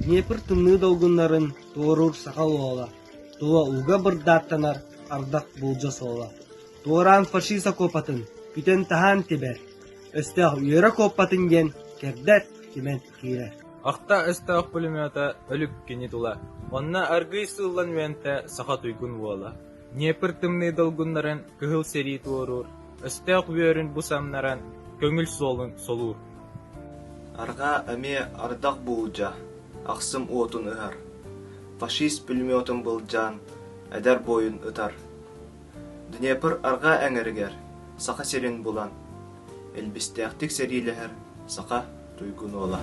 Днепр тымныы долгуннарын туоруур саха уола, тула ууга бырдааттанар ардах булдьа суола. Туораан фашист окуопатын күтэн-таһаан тибэр, өстөөх үөрэ куоппатын диэн кэрдэр кимэн киирэр. Ахта өстөөх пулемета өлүк кини тула, онно аргыый сыыллан үөнтэ саха туйгун уола. Днепр тымныы долгуннарын кыһыл сэрии туоруур, өстөөх үөрүн бу самнаран, көҥүл суолун солуур. Арҕаа эмиэ ардах буулдьа, ахсым уотун ыһар, фашист пулеметун былдьаан, эдэр буойун ытар. Днепр арҕаа эҥэригэр Саха сирин булан, илбистээхтик сэриилэһэр саха туйгун уола.